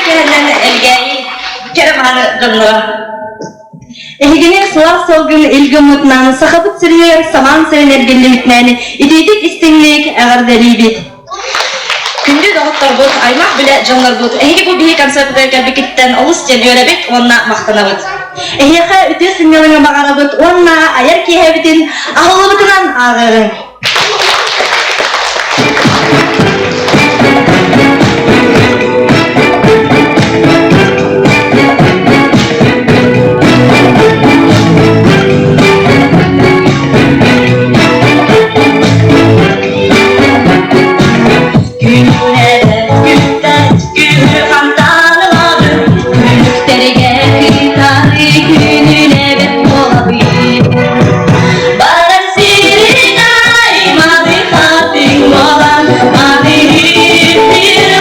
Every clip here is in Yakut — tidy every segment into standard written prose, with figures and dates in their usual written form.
киэһэнэн Элгээйи кэрэ мааны дьонноро. Эһигини сылаас салгын ил гыммытынан Сахабыт сиригэр самаан сайын эргиллибитинэн итиитик истиҥник эҕэрдэлиибит. Күндү доҕотторбут, аймах билэ дьоннорбут, эһиги бу биһи концертыгар кэлбикиттэн олус диэн үөрэбит уонна махтанабыт. Эһиэхэ үтүө сынньалаҥы баҕарабыт уонна айар киэһэбитин аһыллыбытынан ааҕыаҕыҥ. Күлүктэргэ кыытары күнүнэбит буолабын. Барар сирин аймады хатыҥ буолан, маны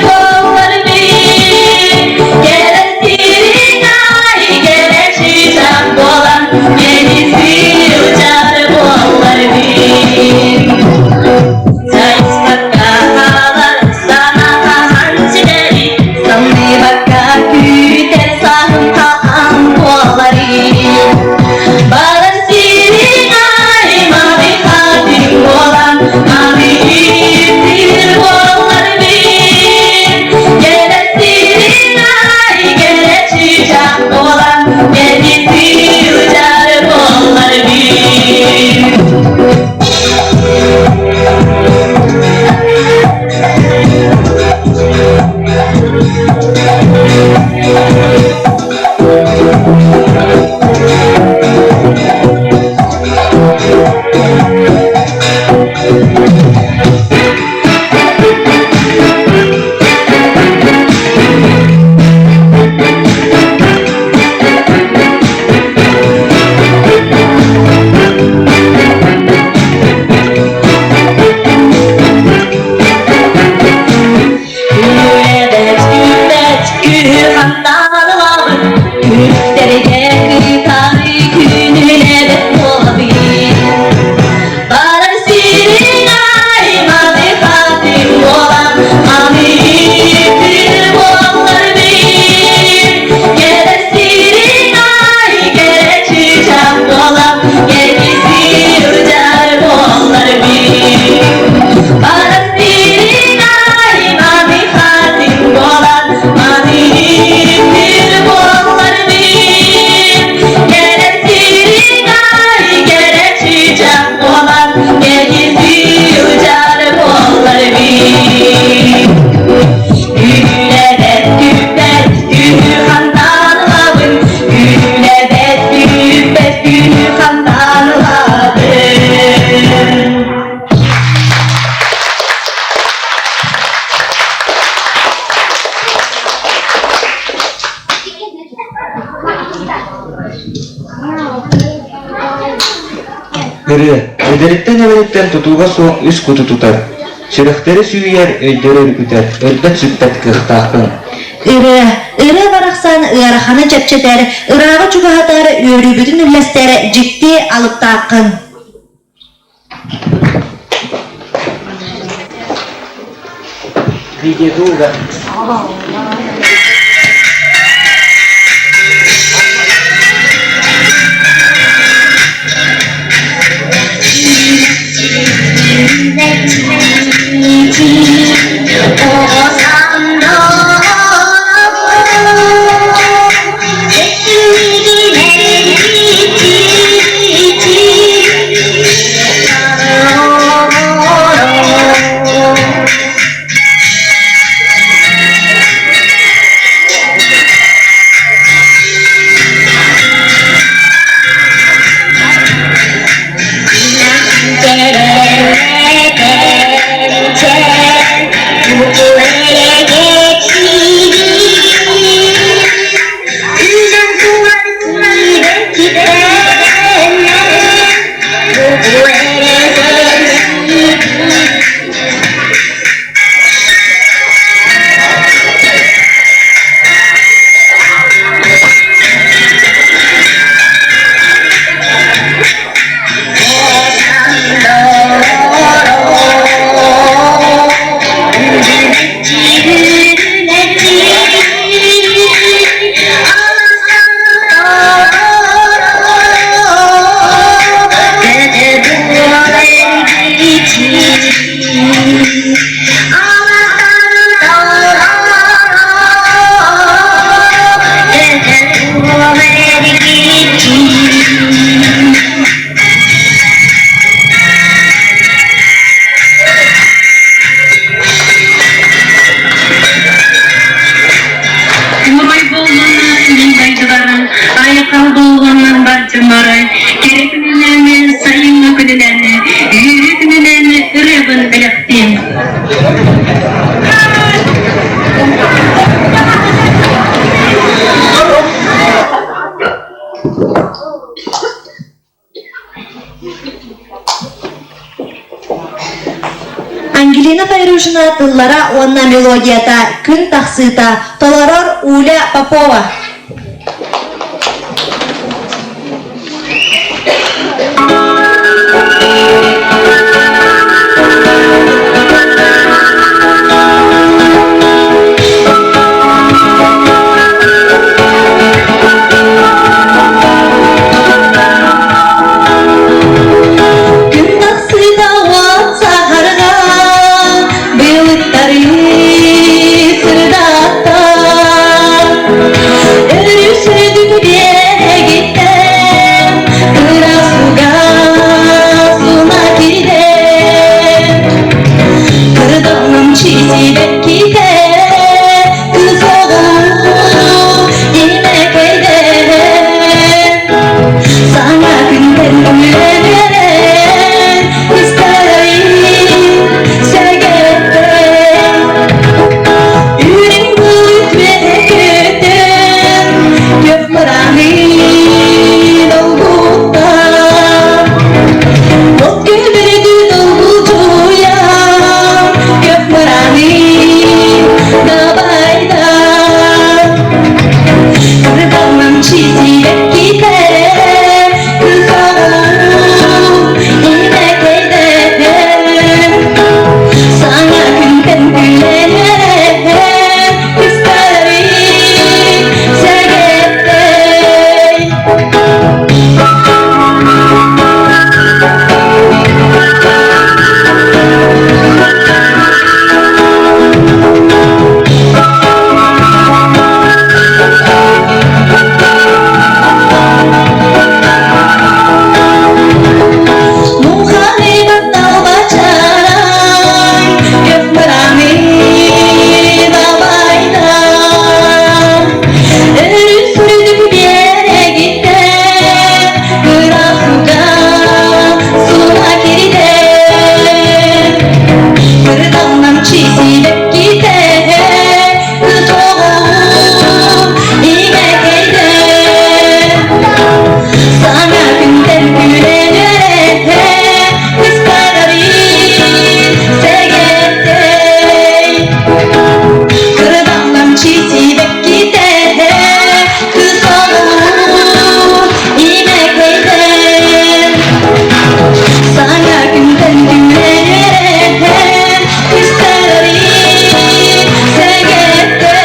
буолар бир. Кэлэр сирин ай кэлэчичах буолан, мени сылдьар буолар бир. Сайыспакка хаалар санаан ситэри, Самныбакка күүтэр сааһым хаан буоларый. Барар сириҥ аймаҕы хатыҥ буолан, Маны иттир буолар мин. Кэлэр сириҥ ай кэлэ чыычаах буолан, Мени сылдьар буолар мин. Күлэбэт күлбэт күһү хантаалабын, Күлүктэргэ кытары күнүнэбэт буолабын. Барар сирин айманы хатыр буолан, Маны итир буолларбын. Кэлэр сирин ай кэрэ чыычаах буолан, Кэми сылдьар буолларбын. Барар сирин ай маны хатыр буолан, Маны итир буолларбын. Кэлэр сирин ай кэрэ чыычаах буолан, Кэми сылдьар буолларбын. Күлэбэт күлбэт күнү хантан ылабын, Күлэбэт күлбэт күнү хантан ылабын. Ырыа, эдэриттэн эбэриттэн тутууга суох үс куту тутар, сүрэхтэри сүүйэр, өйдөрү өрүкүтэр, өлбөт-сүппэт кыахтаахпын. Ырыа, ырыа барахсан ыараханы чэпчэтэр, ырааҕы чугаһатар, үөрүүбүтүн үллэстэр дьикти алыптааххын. Видеодууга. Уруй буоллун мин дойдубар, айхал буоллун бар дьоммор, кэрэ күнүнэн, сайыҥҥы күнүнэн, үөрүү күнүнэн ырыабын бэлэхтиэм. Ангелина Файрушина тыллара уонна мелодията «Күн тахсыыта» толорор Уля Попова. Күн тахсыыта уот саһарга былыттары сырдатта Өрүс үрдүк биэрэгиттэн кыра суга суна киирэн Кырдалым чизи-бэккитэ кыз оҕу имэкэйдэ Саҥа күнтэн үөрэн истэрин сэгэттэн Үрүҥ былыт үөһэ күөх мырааны долгутта От күлбүрдү долгутуйан күөх мырааны дабайда Кырдаллан чизилэккитэ кызаҕым имэкэйдэ Саҥа күнтэн күлэн истэрин сэгэттей Мухаммед талбачарай, көп мыраны бабайдан, Өрүс үрдүк биэрэгиттэн, кыра сула кирден, Кырдалнан чизилэккитэ, кытоҕум имэкэйдэн, Саҥа күнтэн күлэн үөрэн, истэрин сэгэттей. Кырдаллан чизилэккитэ, кытоҕум имэкэйдэн, Саҥа күнтэн күлэн үөрэн, истэрин сэгэттей.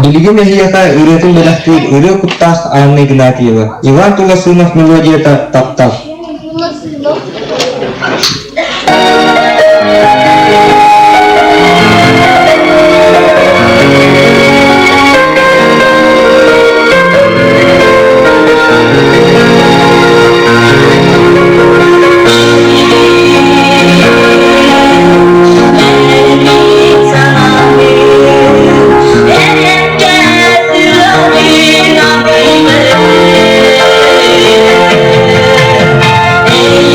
Билигин эһиэхэ ырыатын бэлэхтиир ырыа куттаах Анна Игнатьева, Иван Туласынов мелодията «Таптал».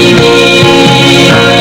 Thank you.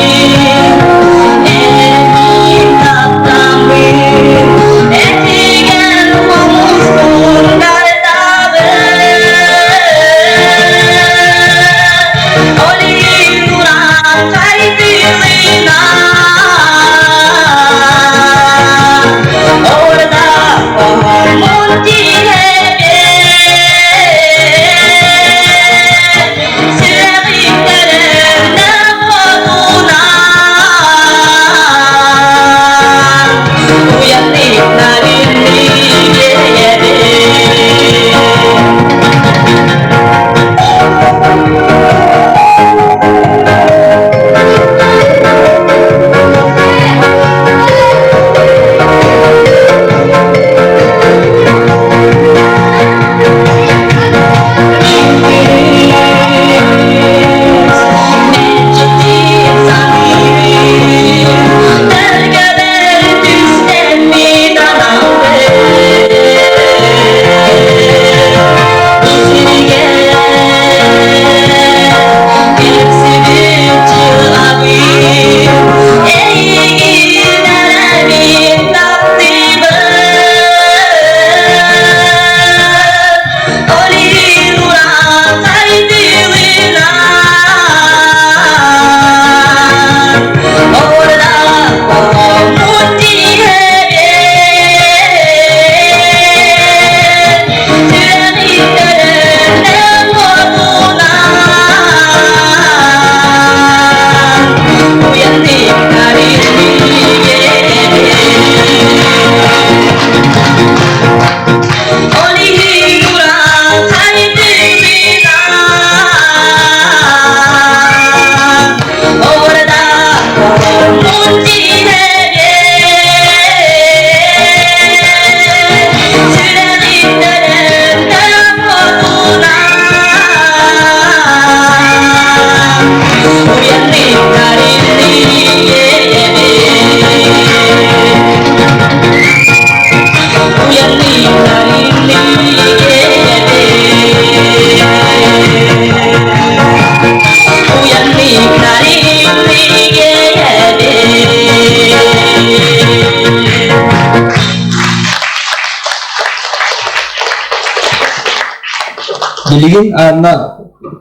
Билигин Анна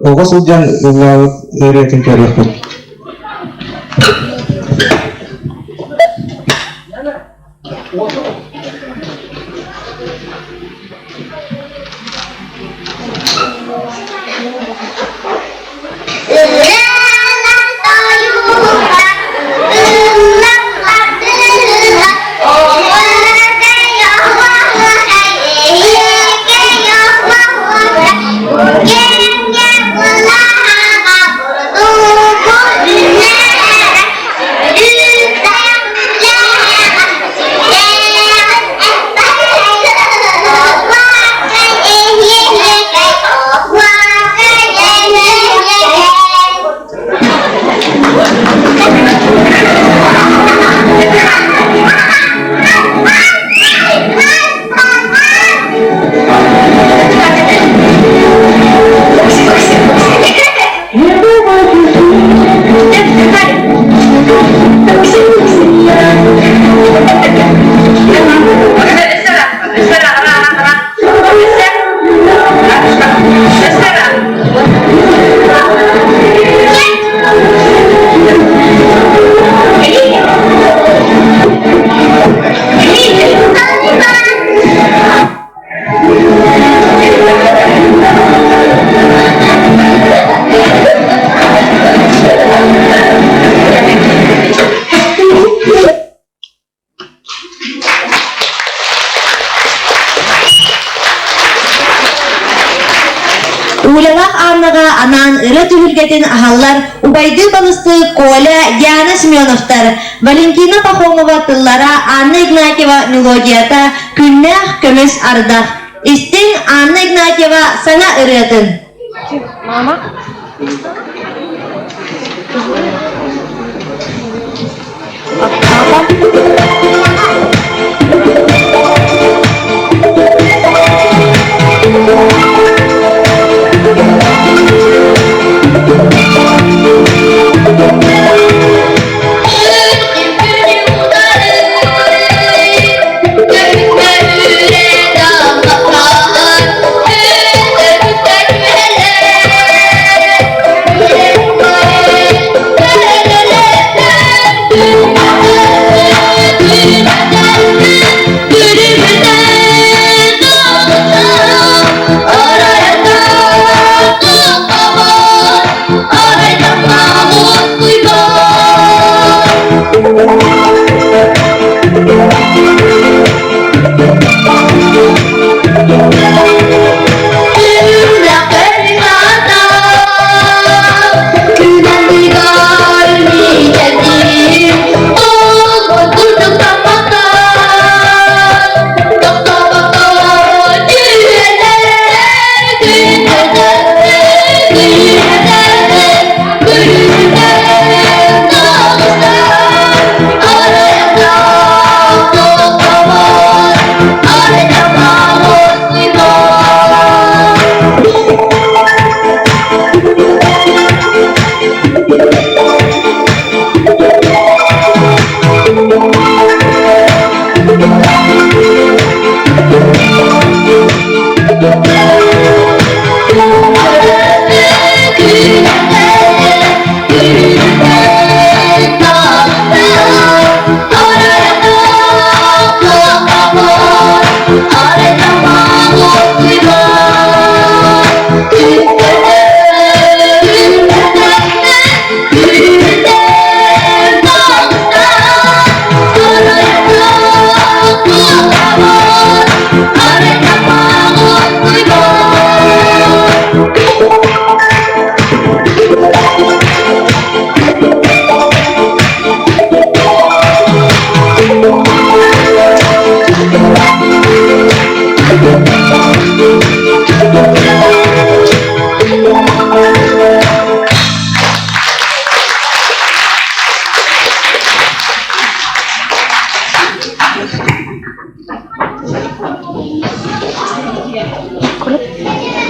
оҕо сылдьан ыллаабыт ырыатын көрүөхпүт. Ырыалар тойуктар, ыллам ардыһа, оһуокай, оһуокай, эһиэкэй, оһуокай, кэмҥэ булаһаҕа бурдугу үүннэрэ, сүрүктээх үлэҕэ сүрдээх Оһуокай, эһиэкэй, оһуокай, эһиэкэй. Улялаах Аннаҕа анаан ырыа түһүлгэтин аһаллар убайдыы-балыстыы Коля, Диана Семеновтар, Валентина Пахомова тыллара, Анна Игнатьева мелодията, Күннээх көмүс ардах. Истиҥ Анна Игнатьева саҥа ырыатын. Мама.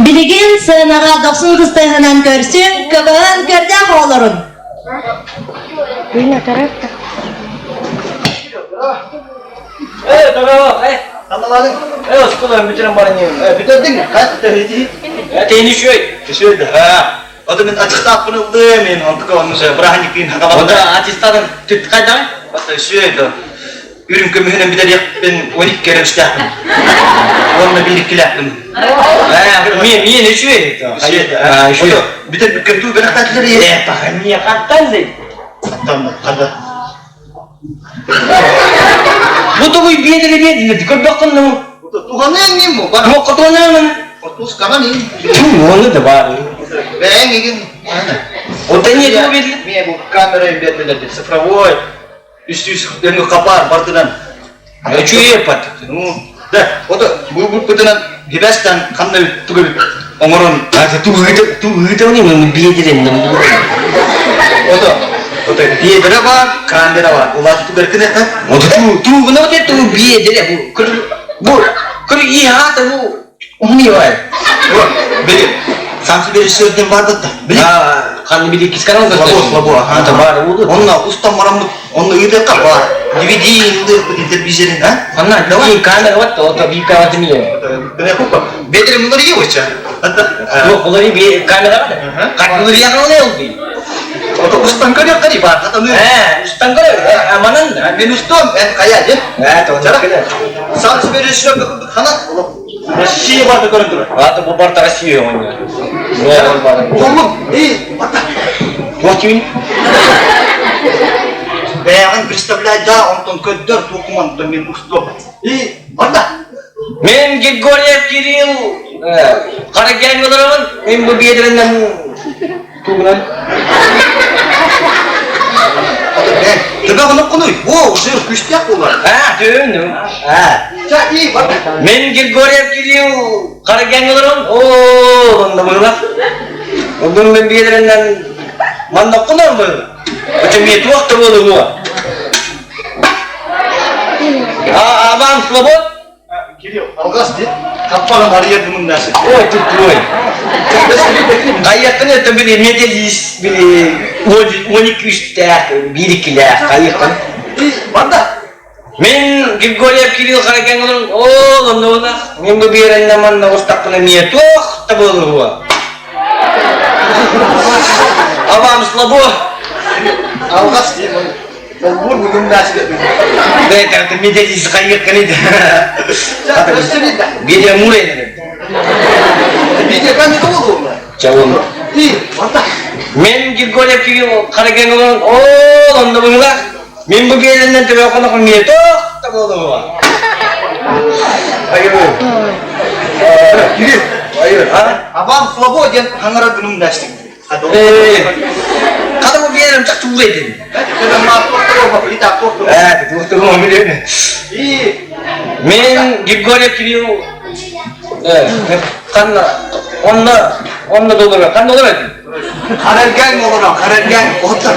Билигин сыанаҕа дохсун кыстыһынан көрсүҥ, кыбыһын көрдөөх оҕолорун. Э, здорово, э. Аналаадың? Оскуола бүтэрэн баран Бүтэрдиҥ? Хас төһүтү? Тейни үчүгэй. Үчүгэй да. Ото мин ачыстааппын ыллым, мен онтука онну бырааһынньыкпын хакалабыта. Ота аттестатын түт хайдаҕый? Ото үчүгэй да. Үрүҥ көмүһүнэн бүтэриэхпин 12 эрэ үстээхпин. Уонна биир иккилээхпин. Мен мен үчүгэй. Үчүгэй да. Үчүгэй. Ото бүтэр бүккэн туу бэлэхтээтилэр Э, пахамия хаттан дей. Хаттан хата. Бу тугуй биэдэрэ биэдилэр көрбөххүн ну. Туһаныаҥ ним бу. Туохха туһаныаҥын? Отус каман ин. Оны да бар. Бэйэҥ игин. Ота не тугу биэдилэр? Мие бу камера биэрдилэр цифровой. Үс өҥү хапаар бардынан. Үчүгэй пат. Ну, да, ото бу бутынан хибэстэн ханна тугу оҥорон Тугу мен биэдилен Ото ото биэдэрэ бар, камера бар. Улааты тугар кынета. Ото ту тугуна вот ту биэдэрэ бу көр бу көр и хаата бу уни бай. Били сам себе режиссерден бар да. Били. Ханны били кискаран Слабо, слабо, ага. Бар буду. Онна устан мараммыт, онна ыытыакка бар. DVD ылдык телевизорин, а? Анна, давай камера вот, ото би камера мие. Кыне купа. Бедре мулар йоча. Yok, bunları bir камера var. Как bunları yakaladı oldu. Ото устан көрөк кari бар. Хатаны. Устан көрөк. Аманан. Мен устом, мен кая деп. То. Сам себе режиссер хана. Россия барды көрөн тур. Аты бу барда Россия ойнар. Олмук, эй, бата. Вот кимин? Бэйэҕин представляй да, онтон көддөр туокуман мен устом. И, барда. Мен Григорьев Кирилл Караген олоробун. Мен бу биэдеринен тугунан. Төбө гыныккынуй. О, уже күчтәк булар. А, түн. А. Ча, и, барда. Мен Григорьев Кирилл Караген олоробун. О, онда мыла. Бүгүн мен биэдеринен мандаккынан бу. Өтө мен туакта болу бу. А, абам слобод? Кирилл, алгас де. Каппаган арыйыр мын нәрсе. Ой, тупой. Кайяктан это били метелис, били он үстәк, бир икиләк, кайяктан. И, барда. Мен Григорьев Кирилл Каракен олорун, ол онда ола. Мен бу беренне манна устаккына мие туох та болу бу. Абам слабо. Алгас де. Болбур мын нәрсе. Да это метелис кайяктан иди. Ча, өстүрү да. Видео мурай. Видео камера болду. Чавон. И, барда. Мен Григорьев Кирилл Каракен олорун, ол онда була. Мен бу береннен төбө конок мие туох та болу бу. Айыр. Кирилл, Айыр, а? Абам слабо ден хаңара гүнүм нәрсе. Када бу берем чак тугу эдин. Тугу билем. И, Мен Григорьев Кирилл канна онна онна доллар кандай доллар эдин? Карарган олорон, карарган отыр.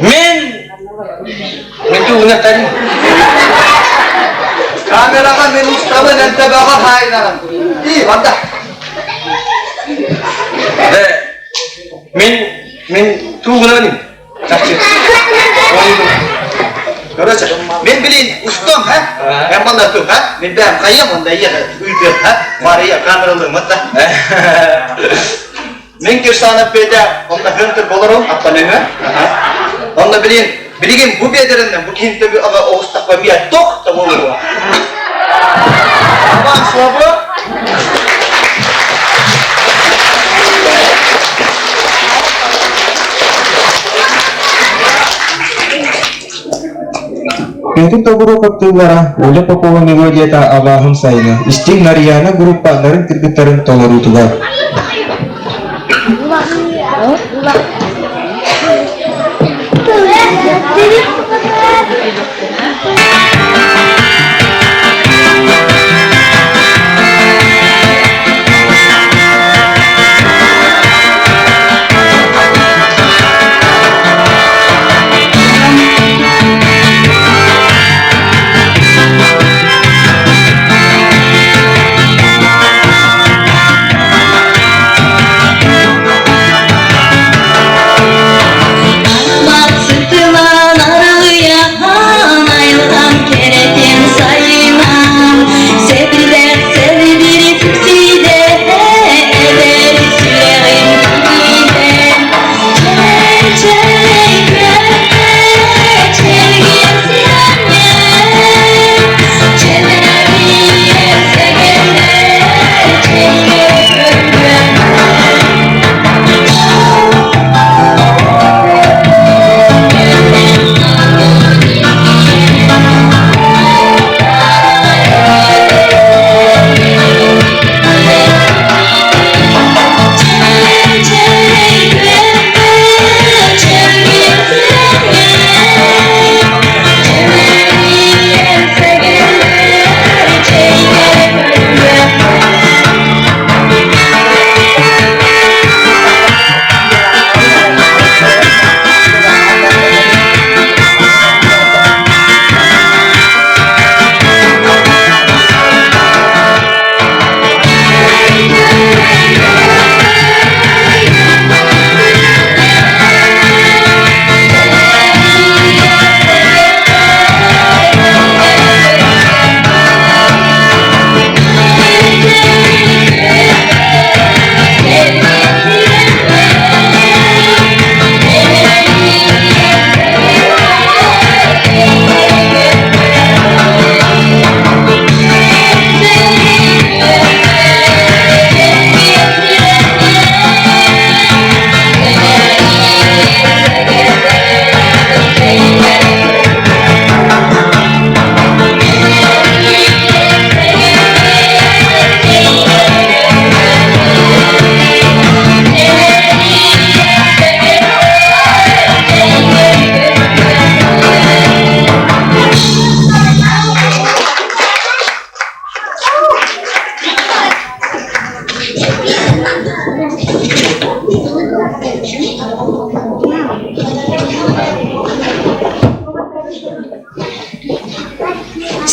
Мен мен тугуна тани. Камерага мен устабын энтебега хайнаган. И, барда. Мен мен тугуна ним. Чакчы. Короче, мен билин устом, ха? Мен манда тур, ха? Мен бәм кайым, онда ия үйдө, ха? Мария камералы мында. Мен кирсанып беде, онда хөнтөр болорум, аппаныңы. Онда билин, билигин бу бедеринен, бу кинтеби ага оғыстақпа мия тоқ та болу. Аман слабо. Петр Тобуроков тыллара Оля Попова мелодията абааһым сайына, истиҥ Нарыйаана группа нарын кыргыттарын толоруутугар.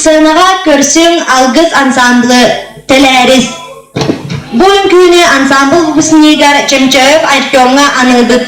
Сыанаҕа көрсүҥ Алгыс ансаамбылы Тэлээрис. Бу үҥкүүнү ансаамбыл выпускнигар Чемчоев Артемҥа аныыбыт.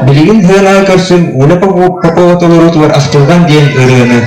Билигин сыанаҕа көрсүҥ Уля Попова толоруутугар «Ахтылҕан» диэн ырыаны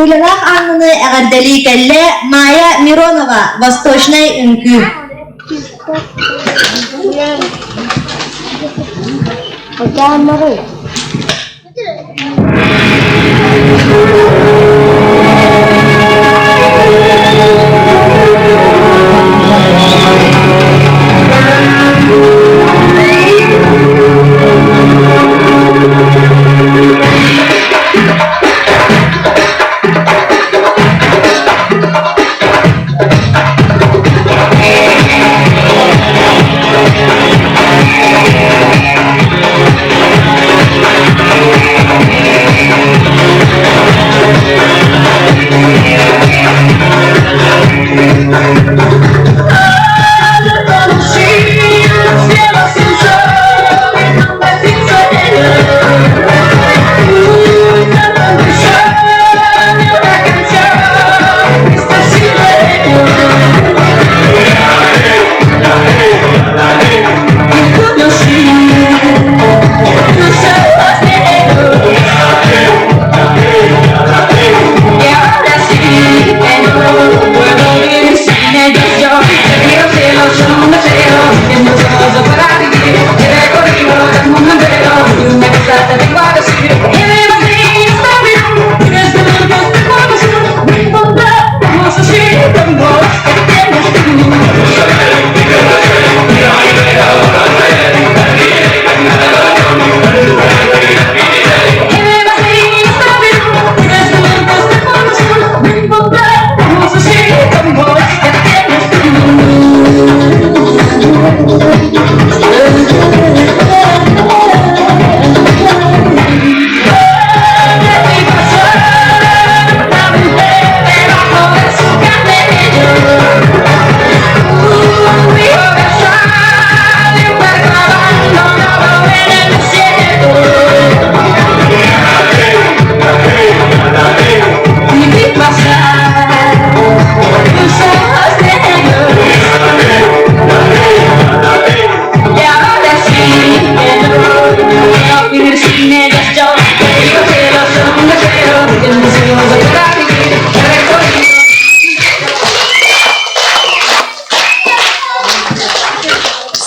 Колялаах Аннаны эҕэрдэлии кэллэ Майя Миронова, Восточнай үҥкүү.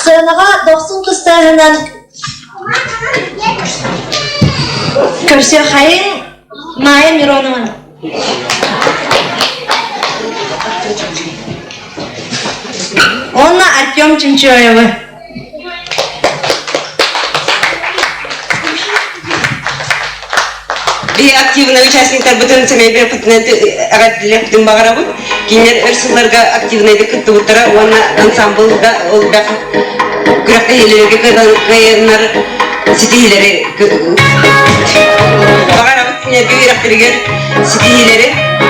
Сыанаҕа дохсун кыстааһынан көрсүөххэйиҥ Майя Миронова. Уонна Артем Чемчоевы. Биһи активнай участниктарбытын сэмэйбиппитинэн эҕэрдэлиэхпитин баҕарабыт. Кинилэр өр сылларга активнайдык кыттыбыттара уонна ансамблга элбэх күрэхтэһиилэргэ кыайаннар ситиһиилэри баҕарабыт кинилэргэ үөрэхтэригэр ситиһиилэри.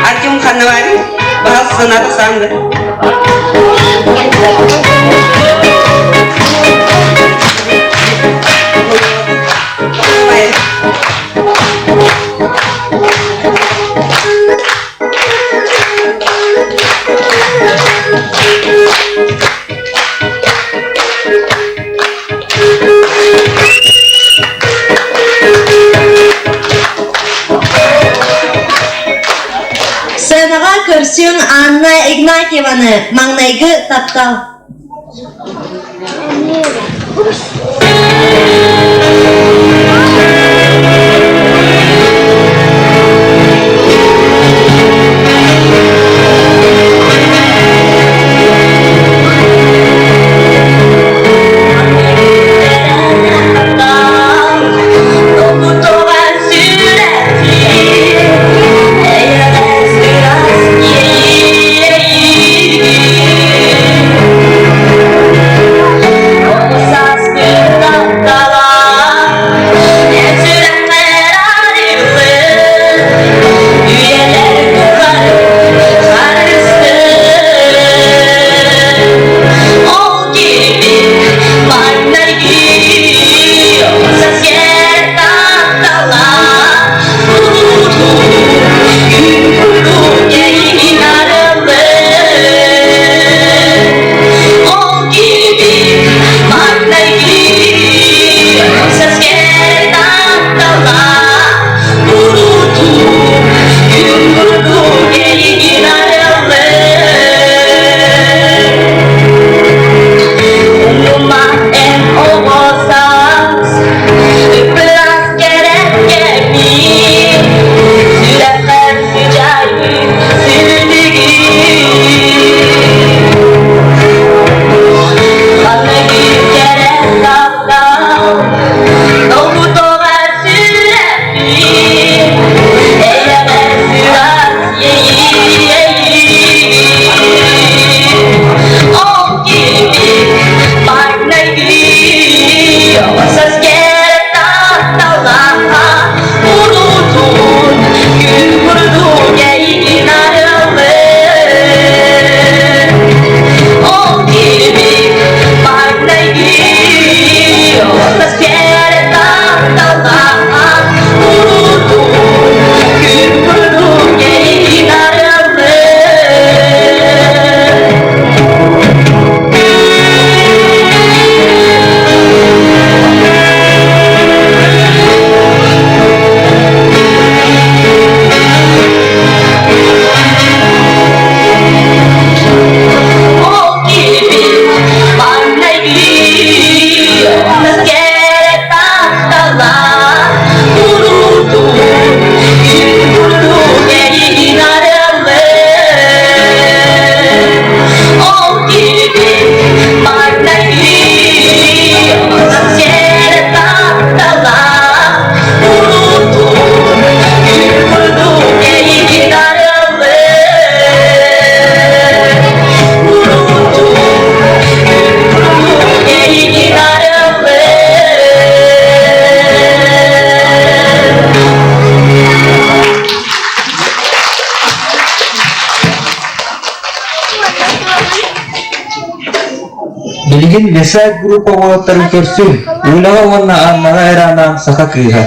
Артем Ханнаварин, баһал санаата саанды. Сценаҕа көрсүҥ Анна Игнатьеваны маҥнайгы таптал. Билигин Лесайт группа уолаттарын көрсүҥ, Уляҕа уонна Аннаҕа эрэ анаан саха кыыһа.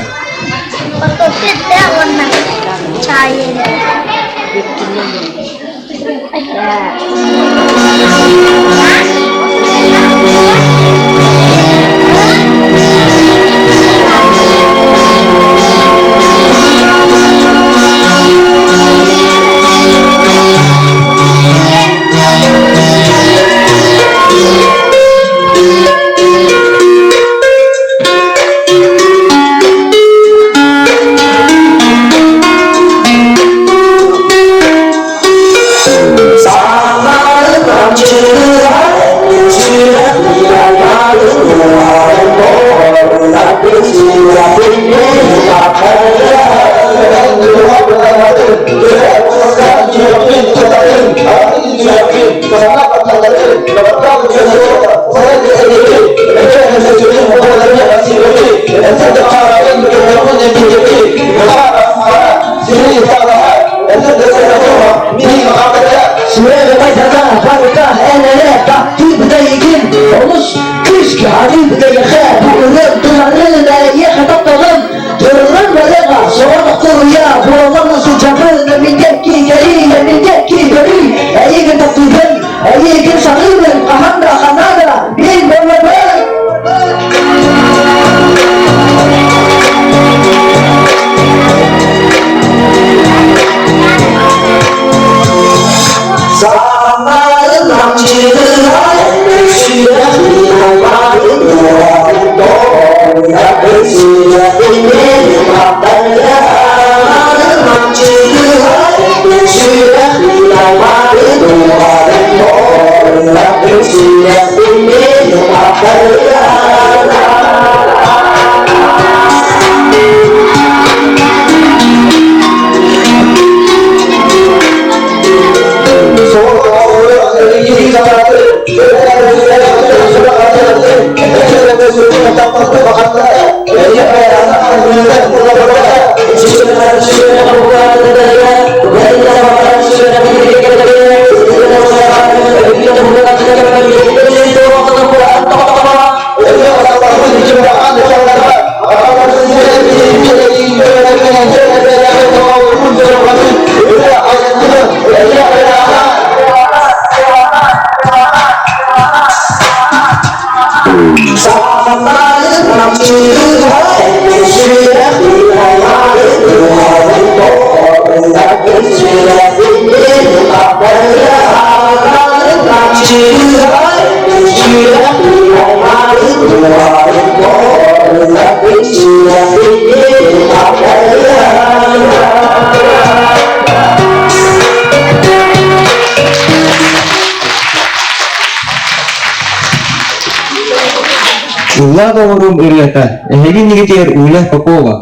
Ыллаа доҕорум ырыата, эһиги иннигитигэр Уля Попова.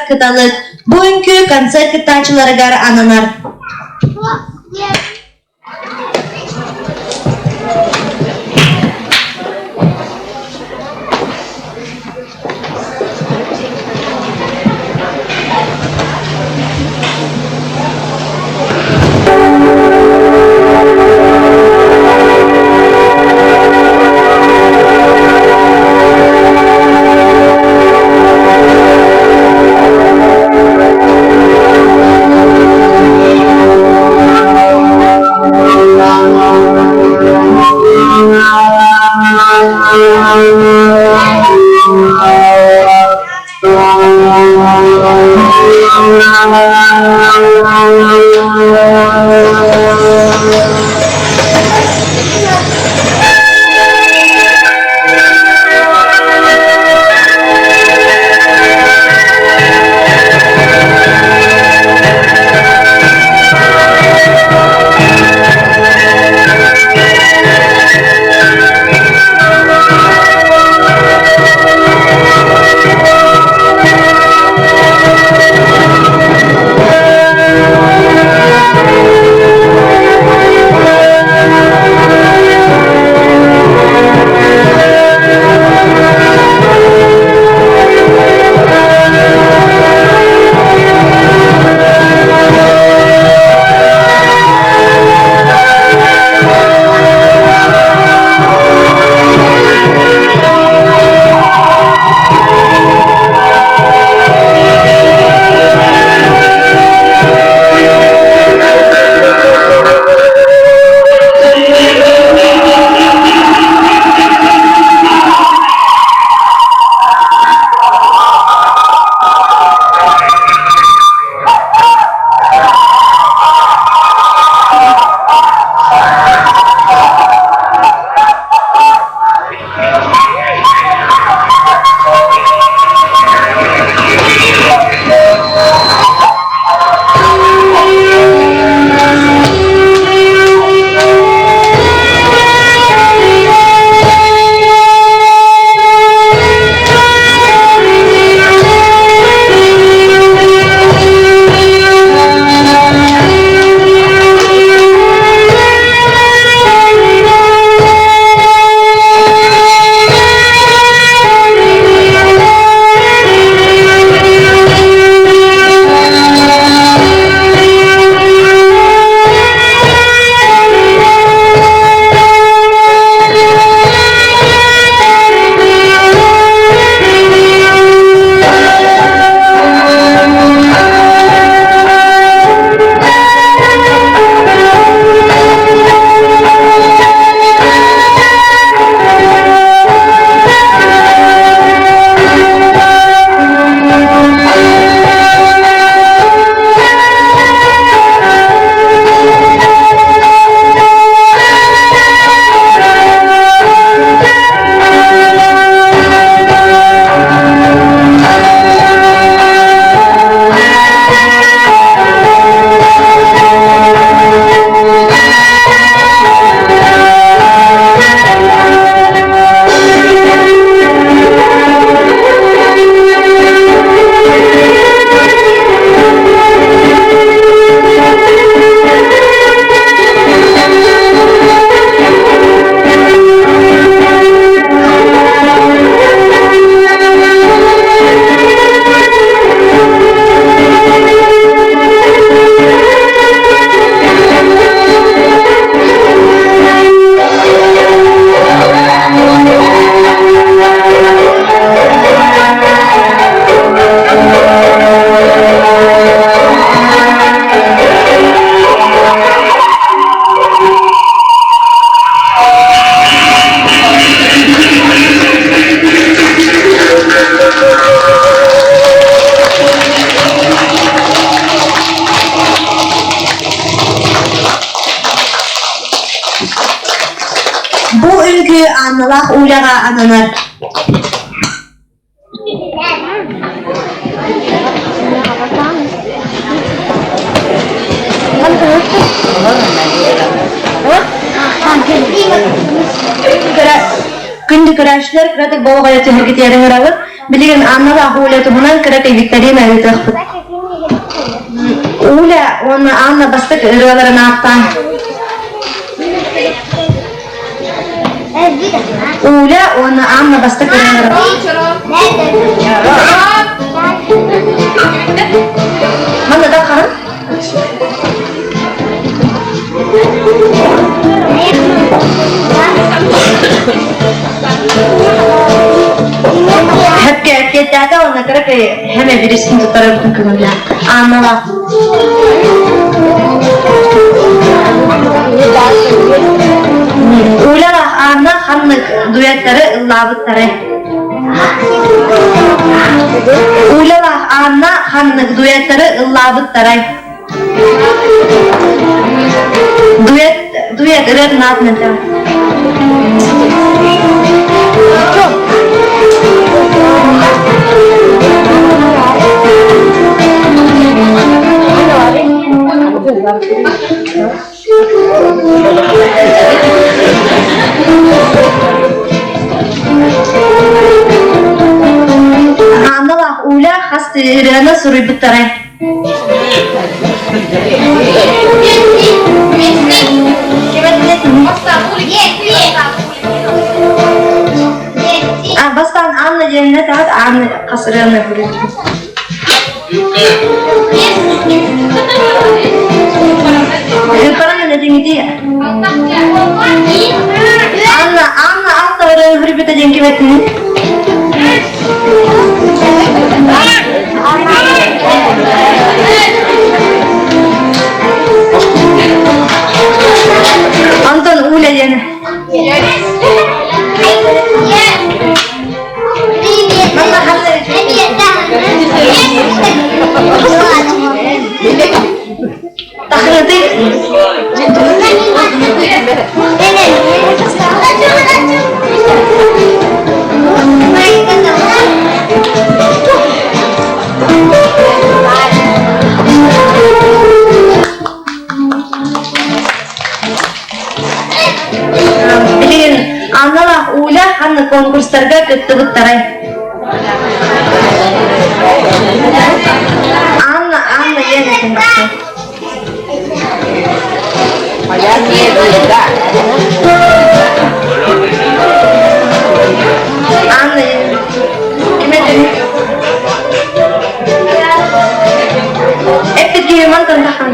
Кыталык. Бу үҥкүү концерт кыттааччыларыгар ананар. Бу үҥкүү Анналаах Уляҕа ананар. Күндү көрөөччүлэр, кыратык болҕойо түһэргитигэр ыҥырабыт. Билигин Анналаах Уля туһунан кыракый викторина ыытыахпыт. Уля уонна Анна бастакы ырыаларын ааттаан. Уля уонна Анна бастакы ырыаларын. Манна да хаһан? Хэпке эппиэттээтэ уонна кыракый хэмэ биристин туттарарбытын көҥүллээх. Анналаах. Улялаах Анна ханнык дуэттары ыллаабыттарай? Улялаах Анна ханнык дуэттары ыллаабыттарай? Дуэт, дуэт ырыатын аатын этэ. Анналаах Уля хас ырыаны суруйбуттарай? А, бастаан Анна диэннэ таат Анна хас ырыаны Ыппаран этиҥити Анна Анна алта ырыаны суруйбута диэн ким эттиний? Антон Уля диэн. Тахынаты Билигин Анналаах Уля ханнык конкурстарга кыттыбыттарай? Анна, Анна диэн этин Анна ким этин? Эппит киһи мантан тахан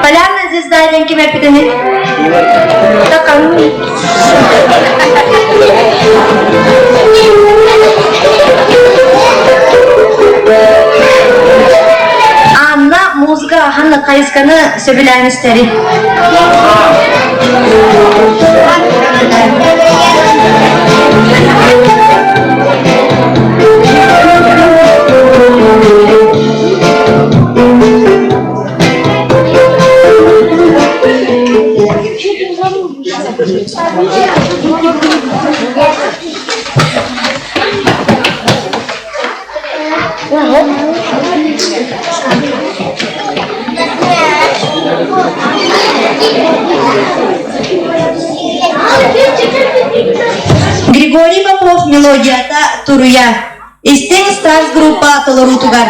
Полярная звезда диэн ким эппитини? Анна музыка ханна хайысканы сөбүлээн истэри. Григорий Попов мелодията «Туруйа» Истиҥ Старс группа толоруутугар.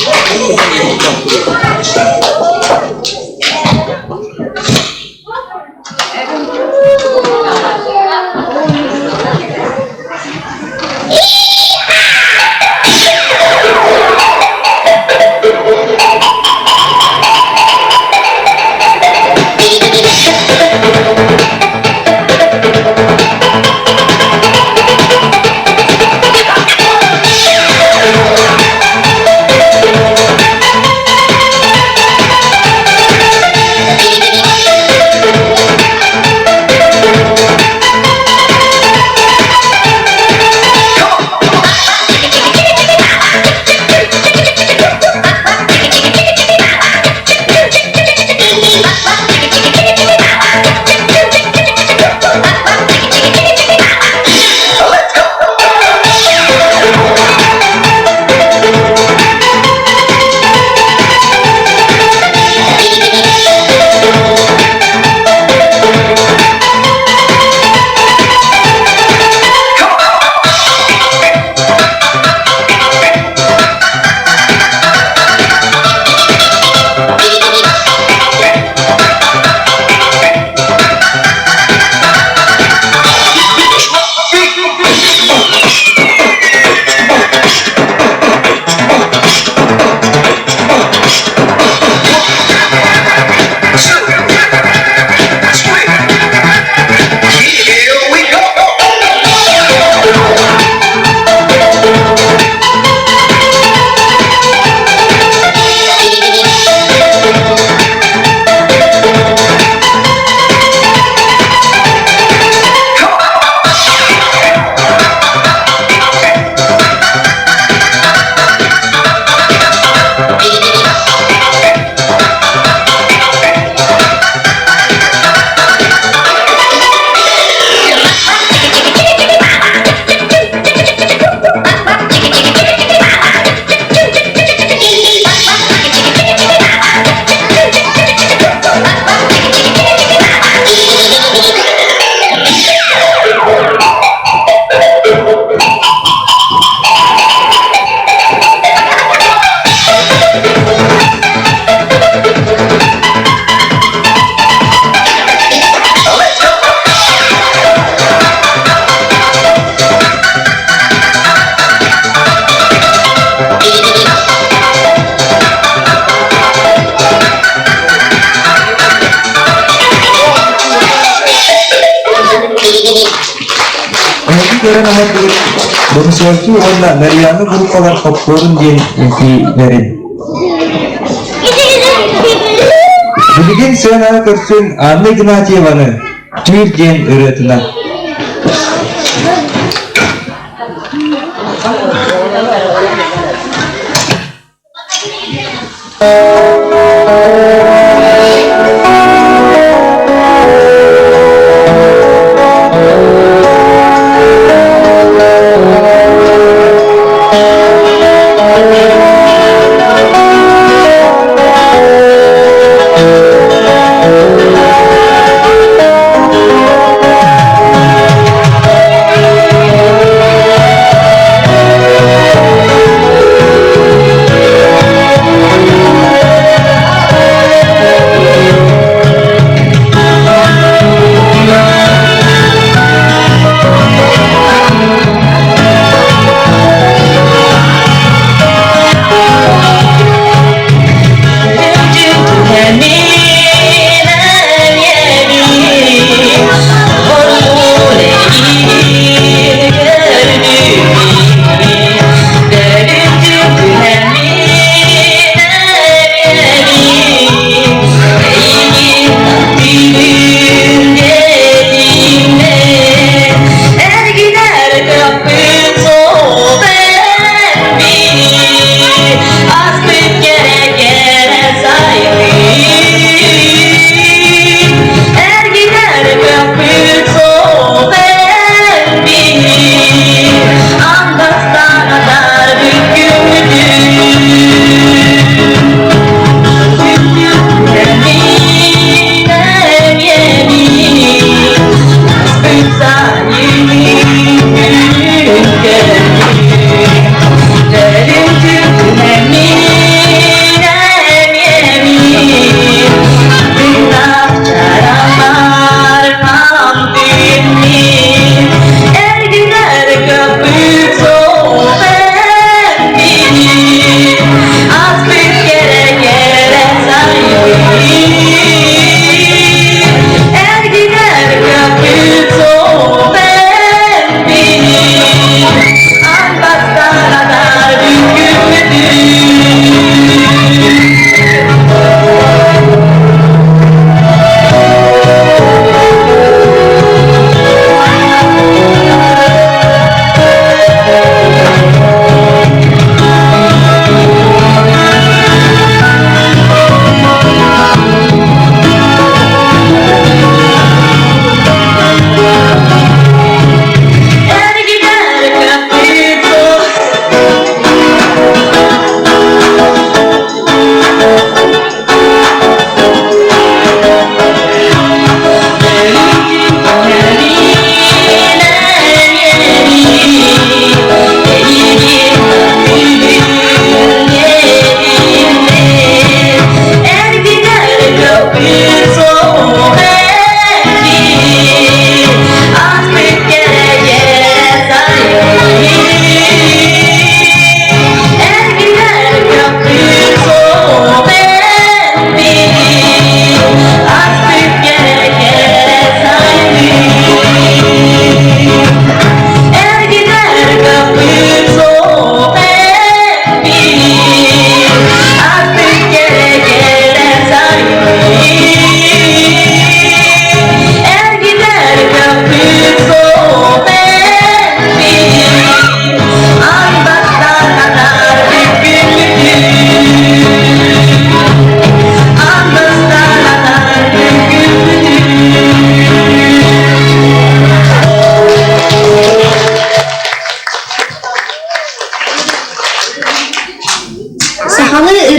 Эһиги көрөн олордугут Бонусуордуу уонна Нарыйааны группалар попкорн диэн үҥкүүлэрин. Билигин сыанаҕа көрсүн Анна Игнатьеваны Түүр диэн ырыатынан.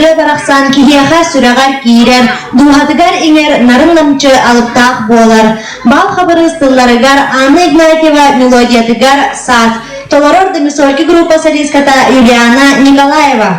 ырыа барахсан киһиэхэ сүрэҕэр киирэр, дууһатыгар иҥэр нарын-намчы алыптаах буолар. Бал хабырыыс тылларыгар Анна Игнатьева мелодиятыгар «Саас» толорор Домисольки группа солистката Юлиана Николаева.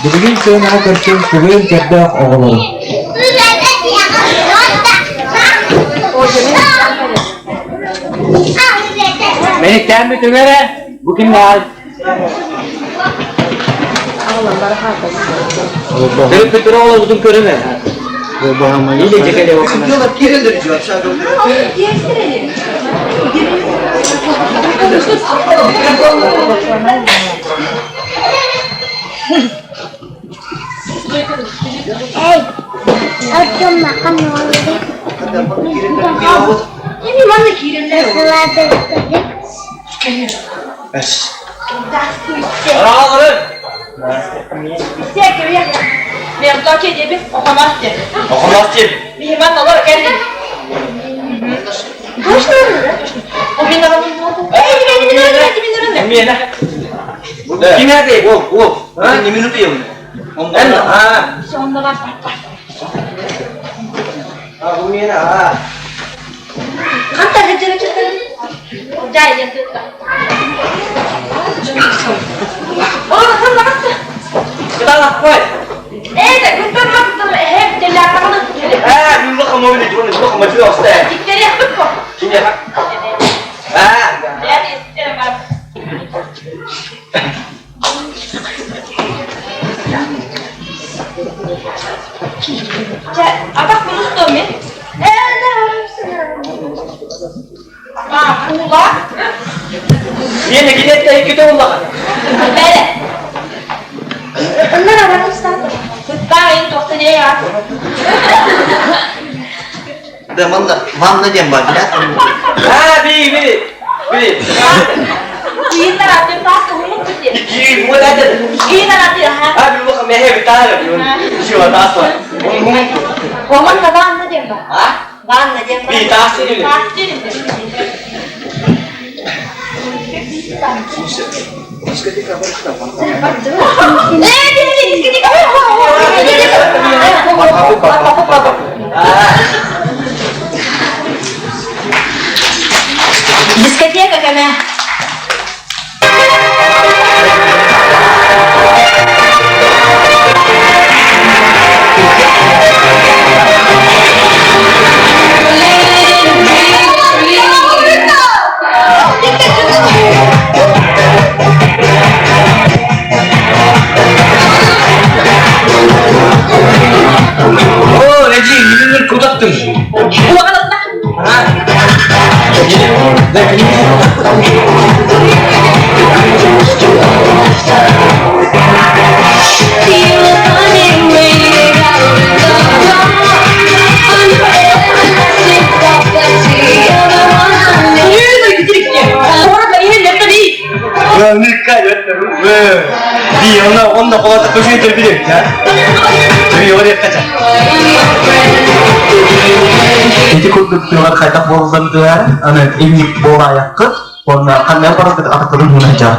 Билигин сыанаҕа көрсөн кыбыын көрдөөх оҕолору. Мэниктээн бүтүҥ эрэ, бу кимнээх? Төрөппүттэр оҕолорбутун көрүмэ. Эй, Артем махан Аҕалары! Охонос диэн. Миэнэ. Ким этэй? Уол, уол. Не минуту ем. Эн, а. А, бу миэнэ, а. Кытаанахпай. Аа, бүгүн хамабын, бүгүн хамабын оста. Кимиэхэ? Аа. Миэнэ киниэттэ иккитэ улахан. Да, манна, манна диэн бар, билэ. Аа, би, би, би. Ии, мула дэ. Аа, би бу мэхэ битаа. Шуа тасва. А? Би тас или? Аа. Дискотека кэмэ. Онно холота көсүйтер билер, Ити курдук тыалар хайдах буоллар тыар, аны инник буолаайаххыт, уонна ханна бараргыт атахтарын мунанча.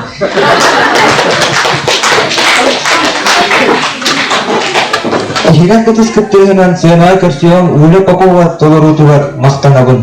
Иһирэх кытыс кыттыыһынан сыанаҕа көрсүөҕүҥ Уля Попова толоруутугар махтанабын.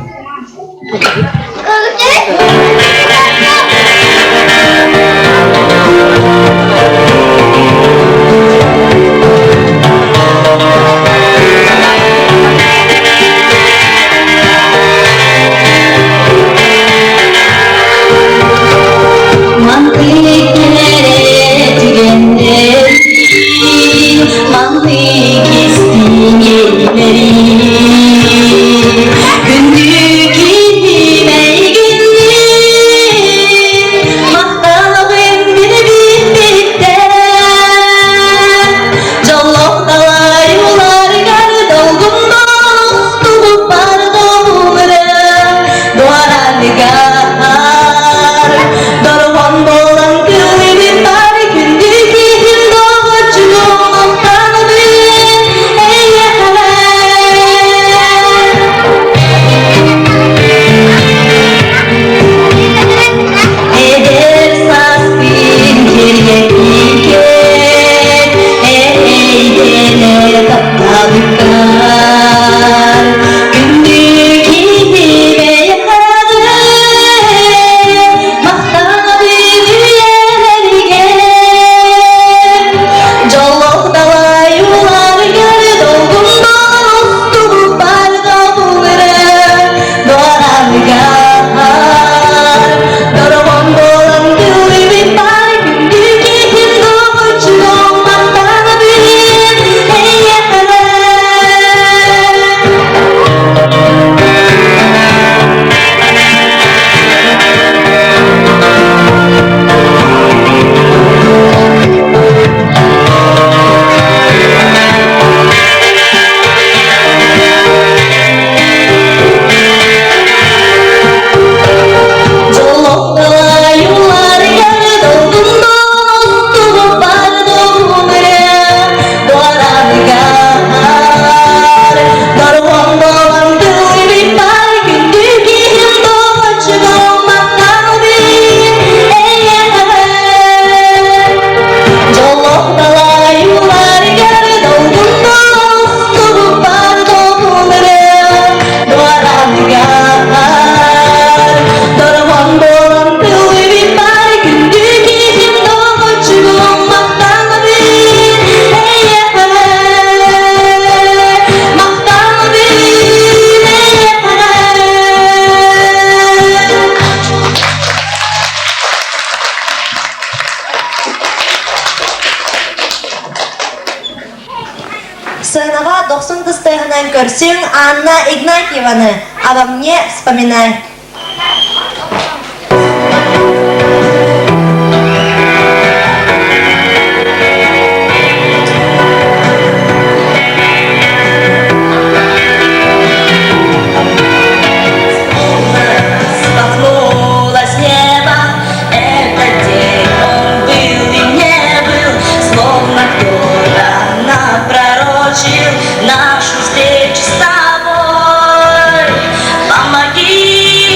Сыанаҕа дохсун кыстыаһынан көрсүҥ Анна Игнатьеваны «Обо мне вспоминай». Распахнулось небо, этот день он был и не был, словно кто-то напророчил нашу встречу с тобой. Помоги.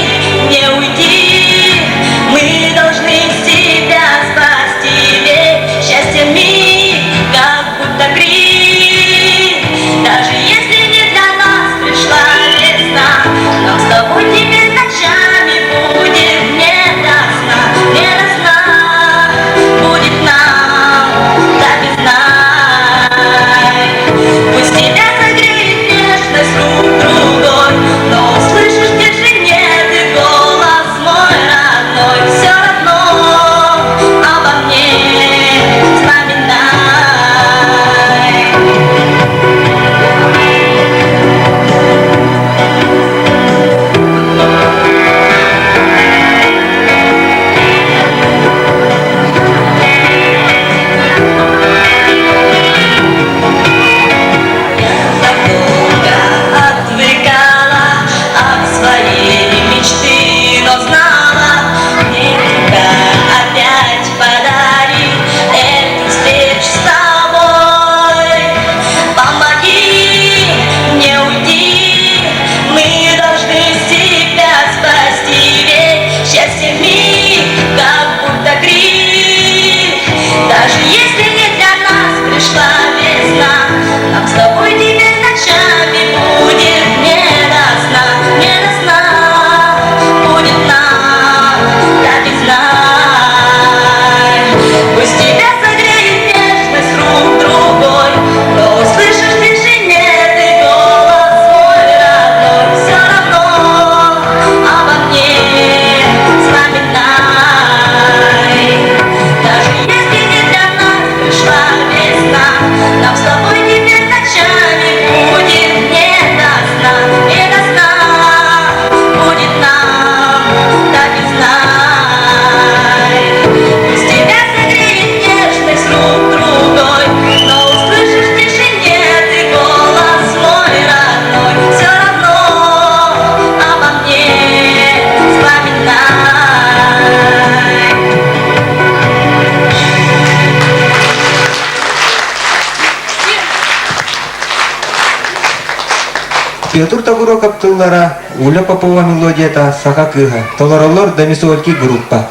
Петр Тобуроков тыллара, Уля Попова мелодията «Саха кыыһа» толороллор Домисольки группа.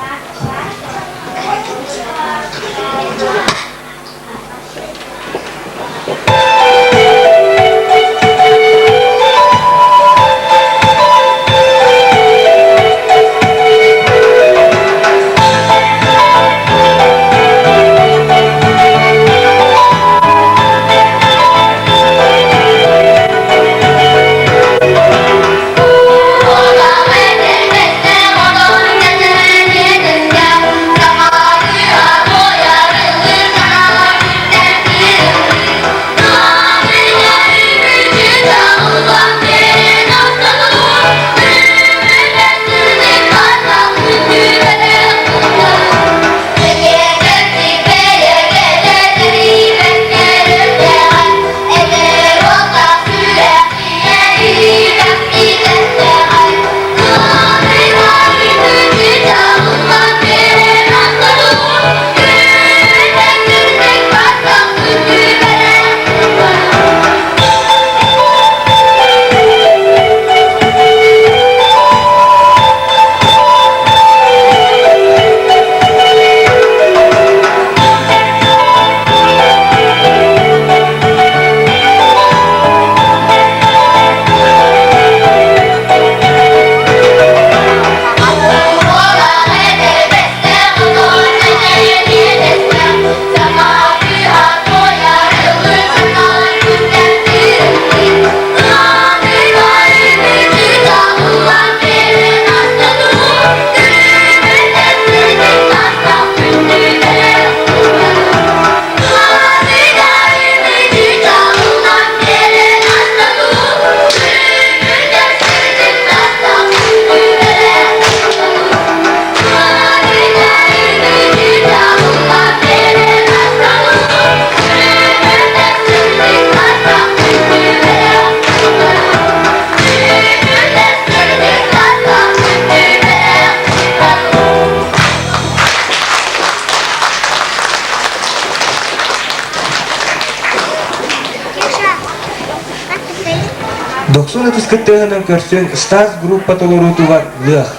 Дохсун ытыс кыттыһынан көрсөн Стас группа толоруутугар лыах.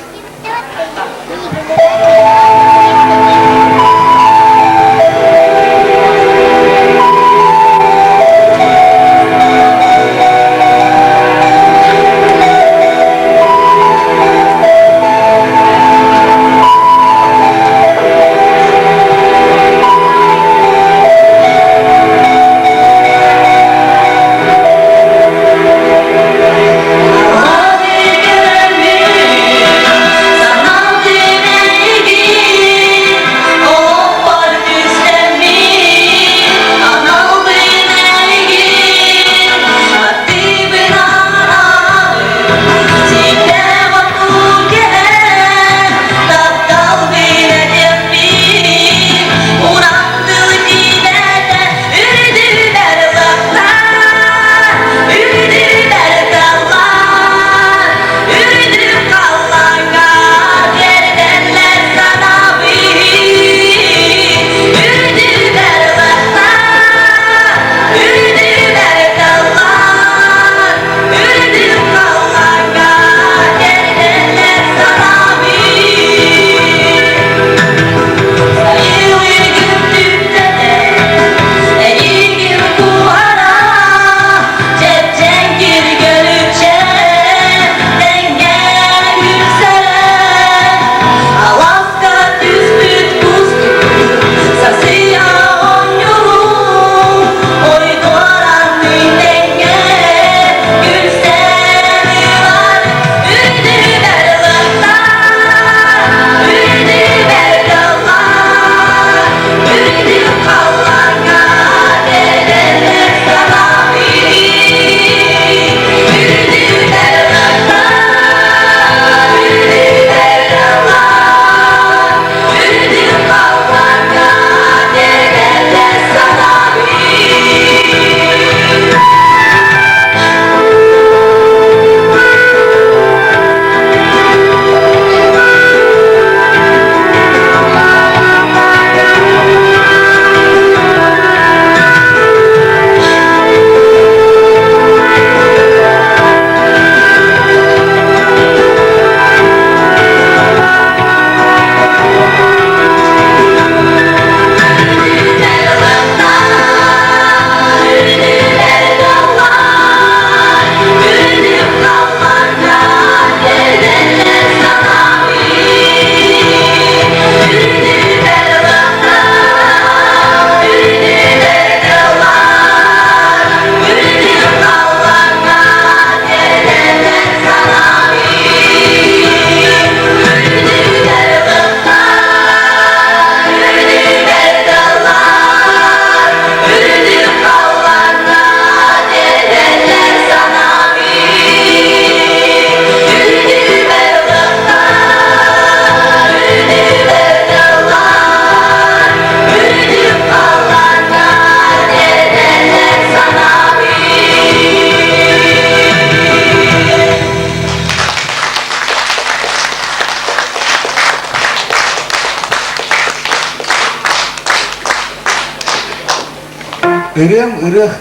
Ырыам ырыах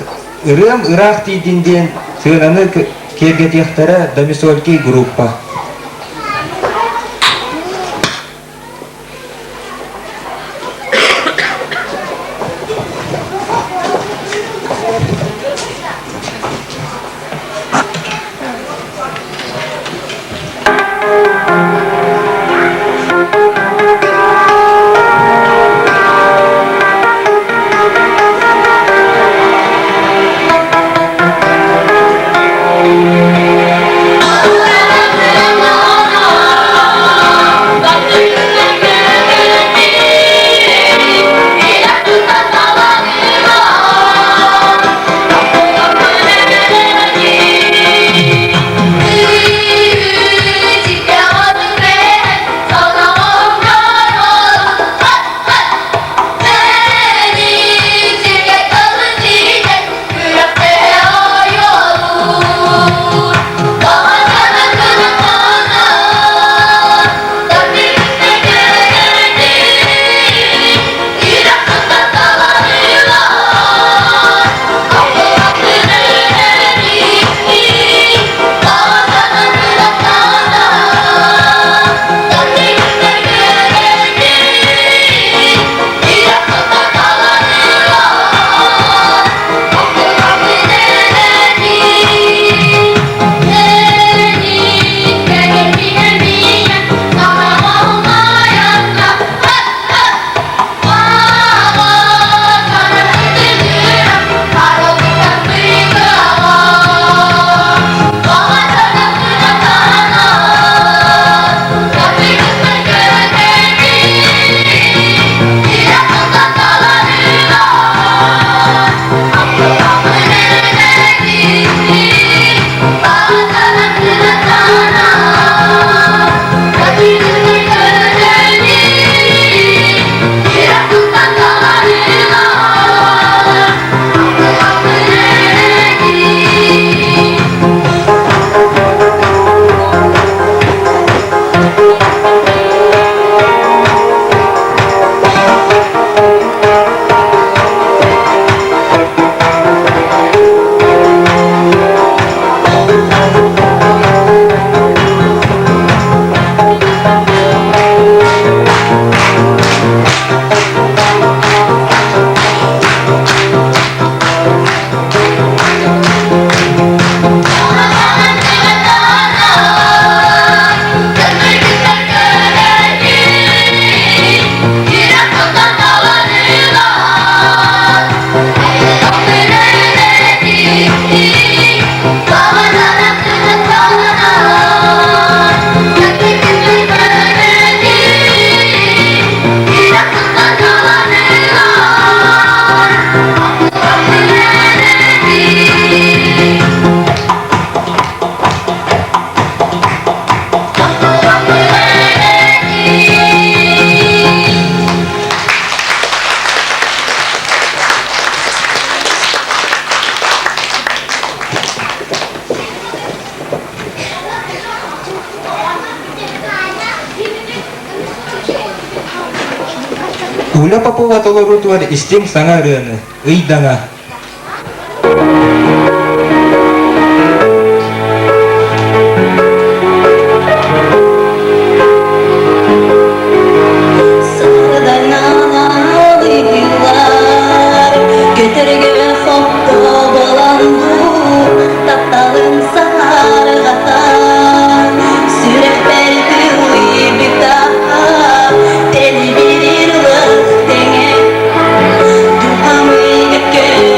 ырыам ыраах тиийдин диэн сыананы киэргэтиэхтэрэ Домисольки группа. Уля Попова толоруутугар истиҥ саҥа ырыаны Ыйдаҥа. Көтөргө хопто болан тапталын саһарҕата сүрэхпэр тылыйбыта тэлбирир лых тэҥэ дууһамыга.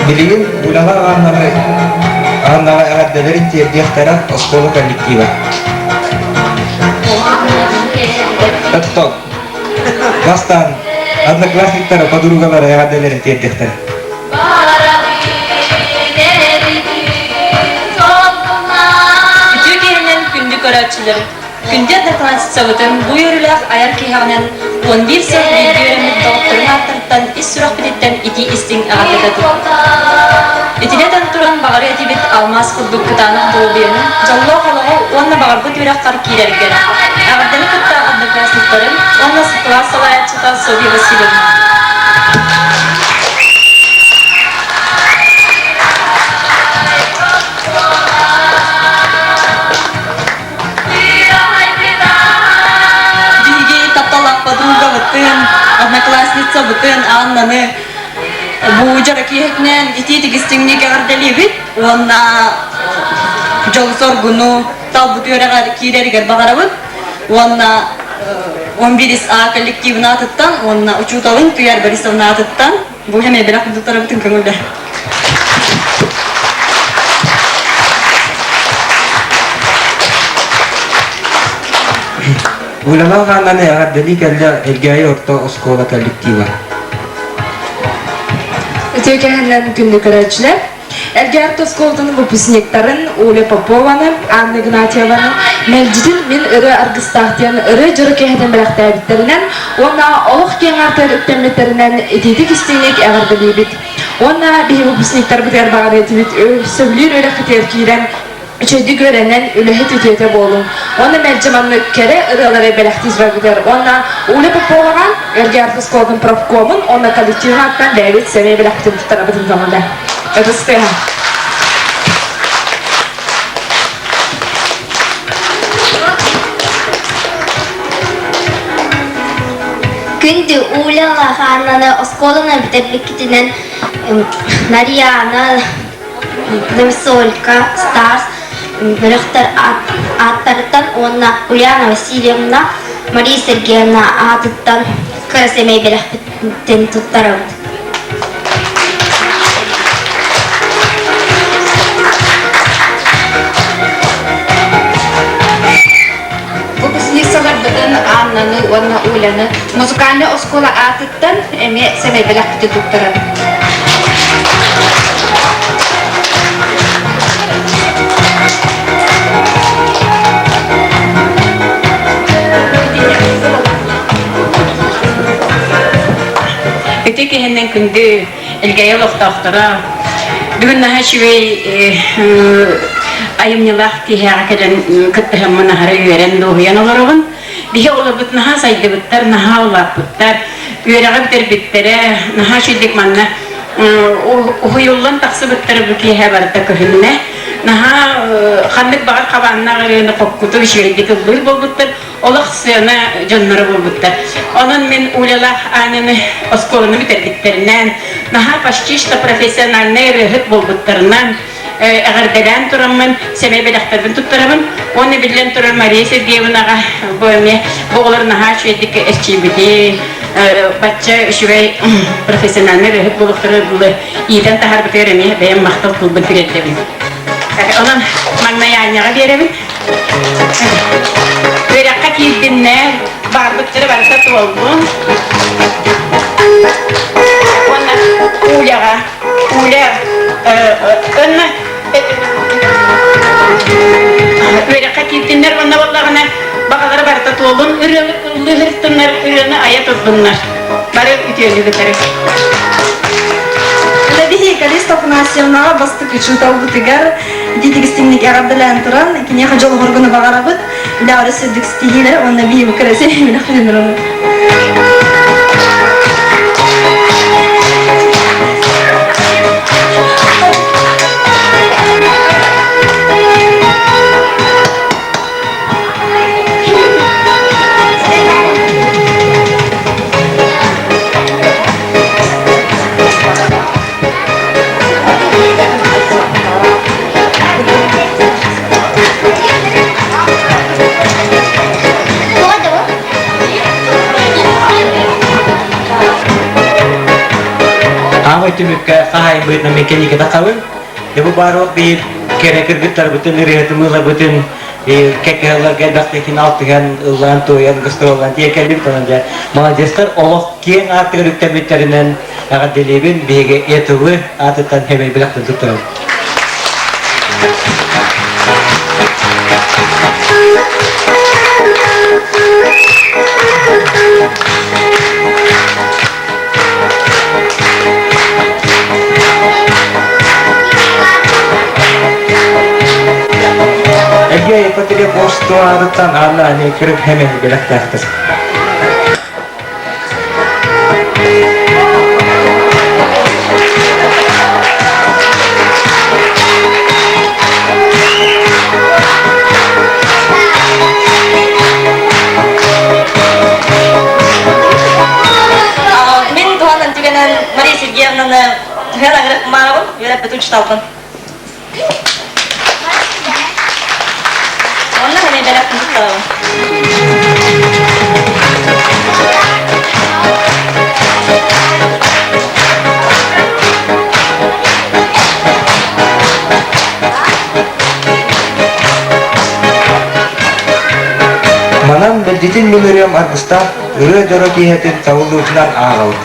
Билигин үлэҕэ ааннаҕа ааннаҕа эҕэрдэлэрин тиэрдиэхтэрэ оскуола коллектива. Тотток. Бастаан одноклассниктара подругалара эҕэрдэлэрин тиэрдиэхтэрэ. Үтүө киһинэн күндү көрөөччүлэр, күндү одноклассницабытын бу үөрүүлээх айар киһэҕинэн 11 сыл бииргэ үөрэммит доҕотторун ааттарыттан ис сүрэхпититтэн итии истиҥ эҕэрдэлэтин. Итинэн туран баҕарыа этибит алмаас курдук кытаанах доруобуйаны, дьоллоох олоҕу уонна баҕарбыт үөрэххэр киирэргэр. Эҕэрдэни кытта одноклассниктарын уонна кылаас салайааччыта Софья Васильевна. Биһиги тапталлаах подругабытын, одноклассницабытын Аннаны бу дьоро киэһэтинэн итии-тигистиҥник эҕэрдэлиибит уонна дьолу-соргуну талбыт үөрэҕэр киирэригэр баҕарабыт уонна 11 А коллективын аатыттан уонна учууталын Туяр Борисовна аатыттан бу эмиэ бэлэх курдуктарабытын көҥүллэ. Улахан хааннан эҕэрдэлии кэллэ Элгээйи орто оскуола коллектива. Үтүө кэһэннэн күндү көрөөччүлэр, Элгээйи орто оскуолатын выпускниктарын Оля Попованы, Анна Игнатьеваны мэлдьитин мин ырыа аргыстаах диэн ырыа дьоро киэһэтин бэлэхтээбиттэринэн уонна олох киэҥ аартыгар үктэммиттэринэн итиитик истиҥник эҕэрдэлиибит. Уонна биһи выпускниктарбытыгар баҕарыа этибит сөбүлүүр үөрэххитигэр киирэн үчүгэйдик үөрэнэн үлэһит үтүөтэ буолуҥ. Уонна мэлдьи маннык кэрэ ырыалары бэлэхтии сылдьаргытыгар уонна Уля Поповаҕа Эргэ оскуолатын профкомун уонна коллективын ааттаан бэйэбит сэмэй бэлэхпитин туттарабытын көҥүлэ. Ытыс тыаһа. Күндү Уля Аннаны оскуоланы бүтэрбиккитинэн Нарьяна, Новосолька, Старс бөлөхтөр ааттарыттан уонна Ульяна Васильевна, Мария Сергеевна аатыттан кыра сэмэй бэлэхпитин туттарабыт. Выпускницаларбытын Аннаны уонна Уляны музыкальнай оскуола аатыттан эмиэ сэмэй бэлэхпитин туттарабыт. Ити киһинэн күндү Элгээйи олохтоохторо бүгүн наһаа үчүгэй айымньылаах киһиэхэ кэлэн кыттыһаммын аһара үөрэн дуоһуйан олоробун. Биһи оҕолорбут наһаа сайдыбыттар, наһаа улааппыттар, үөрэҕи бүтэрбиттэрэ, наһаа үчүгдүк манна уһуйуллан тахсыбыттара бу киэһэ барыта көһүннэ. Наһаа ханнык баҕар хабааннаах ырыаны хоккутук үчүгэйдик ыллыыр буолбуттар. Олох сыана дьонноро буолбуттар. Онон мин Улялаах Аняны оскуоланы бүтэрбиттэринэн, наһаа почти что профессиональнай ырыаһыт буолбуттарынан эҕэрдэлээн тураммын сэмэй бэлэхтэрбин туттарабын. Уонна биллэн турар Мария Сергеевнаҕа бу эмиэ бу оҕолор наһаа үчүгэйдик эрчийбити, бачча үчүгэй профессиональнай ырыаһыт буолуохтара дылы иитэн таһаарбытыгар эмиэ бэйэм махтал тылбын тириэрдэбин. Онон маҥнай Аняҕа биэрэбин. Үөрэххэ киирдиннэр, баарбыттара барыта туоллун. Уонна Уляҕа, Уля уонна үөрэххэ киирдиннэр уонна буоллаҕына баҕалара барыта туоллун, ыллыыртыннар, ырыаны айа турдуннар. Бары үтүөнү кытары. Биһи Калиста Афанасьевнаҕа бастакы учууталбытыгар Ититик истиҥник эҕэрдэлээн туран, киниэхэ дьол-хоргуну баҕарабыт, үлэҕэ сырдык ситиһиилэри уонна биһиги кэрэси үлэхпитин ылабыт. Аамай түмүккэ хаһаайбытынан мен кэнники тахабын. Бу баар биир кэрэ кыргыттарбытын, ырыаһытым ылабытын, кэккэлэргэ элбэхтикин алтыһан, ыллаан, туойан, гастроллаан тиийэн кэллибит. Онон дьэ, молодецтар олох киэҥ аартыгар үктэммиттэринэн Эҕэрдэлиибин биһиги ЭТВ аатыттан хэмэй бэлэхтэн туттарабын. Эгэ Ипотека посту аатыттан Анна Аникры хэмэй бэлэхтээхтэр. Мин туһанан түгэнэн Мария Сергеевнаны түһэн аҥырык маабын үөрэппит учууталбын. Онно эмиэ бэлэхпин туттарабын. Манан мэлдьитин мин ырыам аргыстаах ырыа дьоро киэһэтин табыллыбытынан ааҕабыт.